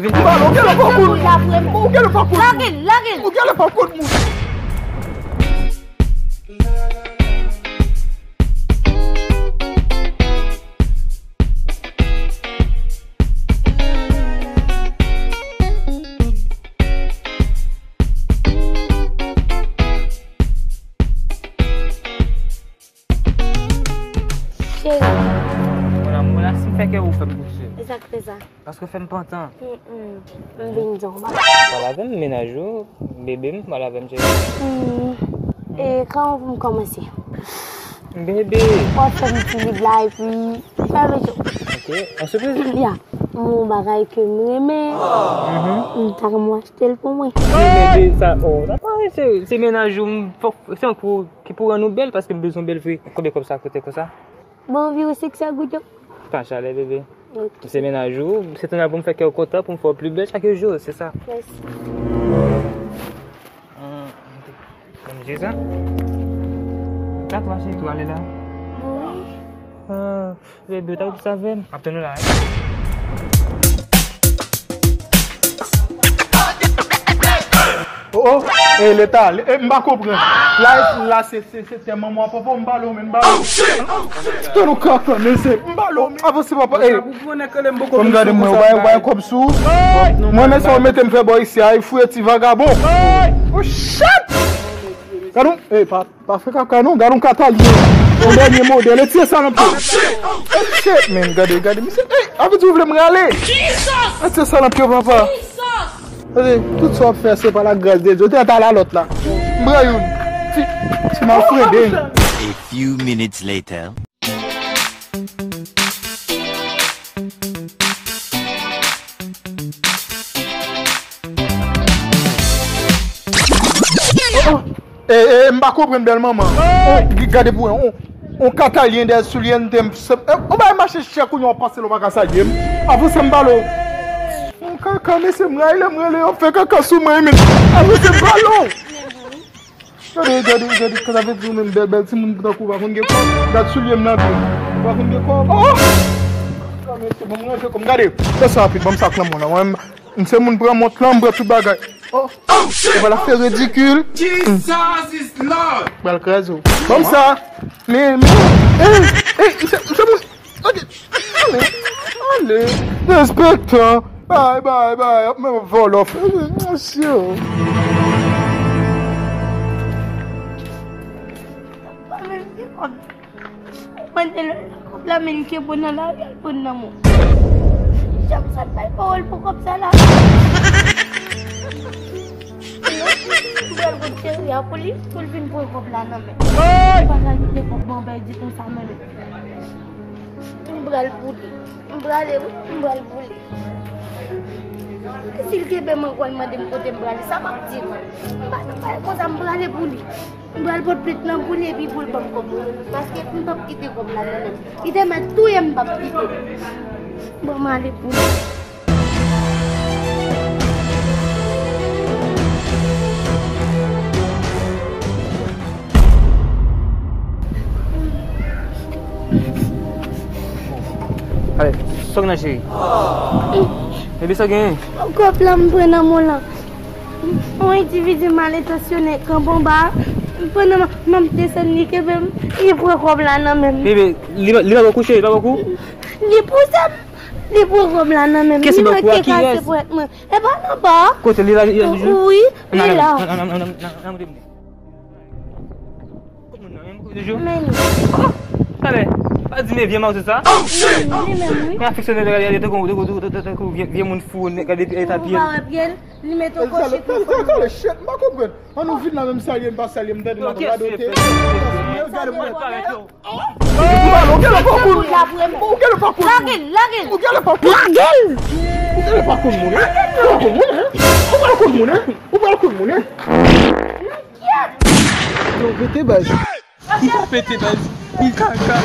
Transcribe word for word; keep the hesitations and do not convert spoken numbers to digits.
Vin. Ou genlè pa konn moun. Ou genlè pa konn moun. Ou genlè pa konn moun. Cheri. Mon amour, la, si m fè kè ou fè m kouche. E sa k fè sa? Paske fè m pantan. Mm, mm. M vin di w. Pale avè m, mennaj ou, bebe m, pale avè m, cheri. Mm. E kòman pou m kòmanse? Bebe. W ap fè m ti lib la, epi fè m jou. Ok. An sipriz? Ya. M gon bagay ke m renmen. Mhm. M ta renmen w achte l pou mwen. Bebe, sa, oh, sa pa se, se mennaj ou, m, fòk, se yon kou ki pou rann ou bèl, paske m bezwen bèl vre. Konbyen kòb sa koute konsa? Bon, anviwon senk san goud. Pa chalè, bebe. Ok. Se mennaj ou, se tou nan pou m fè kè w kontan, pou m fè w pli bèl chak jou, se sa. Mèsi. Ah, ok. Bon, Jeza. Tatouaj li tou ale la. Wi. Ah, bebe, ou ta oubli sa avè m. M ap tann ou la, wi. Oh, oh, e leta, e, m pa konprann. La, la, se, se, se tè manman papa, m pale w, men m pale w. Tann ou kankan, mesye, m pale w, men. Avanse, papa, e. Fò m gade mwen, ou bay, ou bay kòb sou. Mwen, men sa ou mete m fè bò isi a, e fouye ti vagabon. Oh, shit! Gade w, e, pa, pa fè kaka non, gade yon katalyen. Yon dènye modèl, e tire sa nan pye. Oh, shit, man, gade, gade, misye, e, avè di ou vle m rale. E tire sa nan pye, papa. Gade, tout sa w ap fè, se pa la gras de Dye. Ou te ta la lòt la. M pran youn. Ti, ti malfrede. A few minutes later. Oh, oh. E, e, m pa konprann bèl manman. Oh, g-, gade pou yon, yon katalyen dèyè soulye m te m, se, e, ou bay mache chè kounye w ap pase l ou pa ka salye m. Avanse m pale w. Yon kaka, mesye, m rayi lè m rele yo fè kaka sou mwen, men. Avanse m pale w. Gade, gade, gade, sa vle di ou menm bèl, bèl timoun tankou w pa konn gen kòb. Gad soulye m nan pye. Ou pa konn gen kòb. Oh! Bon, mwen ranje kòm. Gade, fè sa rapid, ban m sa k nan men w la. Mwen, m se moun pran mont lan, m pran tout bagay. Oh! Ou pa la fè ridikil. Jesus is Lord! Pral kraze w. Ban m sa. Men, men, ey, ey, m se, m se moun. Ok. Ale, ale. Derespektan. Bay, bay, bay. Ap men vòlò. Mesye. Pa menm gen kòb. Mwen te lè kòb la, men ke bon nan lari, al pran nan mwen. Janm sa bay pawòl pou kòb sa la. M pral kot cheri a pou li, pou l vin pran kòb la nan men. Ou pa ka kite kòb mwen bay di konsa, men. M pral pou li. M prale, wi, m pral pou li. Si l kenbe m ankò, l mande m kote m prale, sa m ap di l? M pa nan bagay konsa, m prale pou li. M pral pot plent lan pou li epi pou l ban m kòb mwen. Paske m p ap kite kòb la nan men m. Li te mèt touye m, m p ap kite. Bon, m ale pou li. Ale, sa w gen la, cheri? Bebe, sa w genyen? Kòb la m pran nan men w lan. Yon endividi mal entasyone kanpe anba, m pran nan men, m ap desann, li kenbe m, li pran kòb la nan men m. Bebe, li pa, li pa ba w kou, cheri, li pa ba w kou? Li pouse m, li pran kòb la nan men m. Kiyès ki ba w kou a? Li manke kase pwèt mwen. E pa nan ba. Kote li la, li la toujou? Wi, li la. Nan, nan, nan, nan, nan, nan, nan, nan, nan. Kot moun nan, menm kou toujou? Men li. Oh, talè, pa di men vye mawozo sa. Men li, li menm, wi. Men afeksyone, gade, gade, tankou, tankou, tankou, tankou vye, vye moun fou, gade eta pye l. Ou pa wè pye l? Li mete yon kòchit nan fò. Talè, shit, m pa konprann. An nou vin la menm salye m, pa salye m, tande m ap radote. Gade mwen. Ou genlè pa konn moun. Ou genlè pa konn moun. Lage l, lage l. Ou genlè pa konn moun. Ou genlè pa konn moun, hein? Ou pa konn moun, hein? Ou pa konn moun, hein? Ou pa konn moun, hein? Yo, pete baz. Li pa pete baz. Li kaka.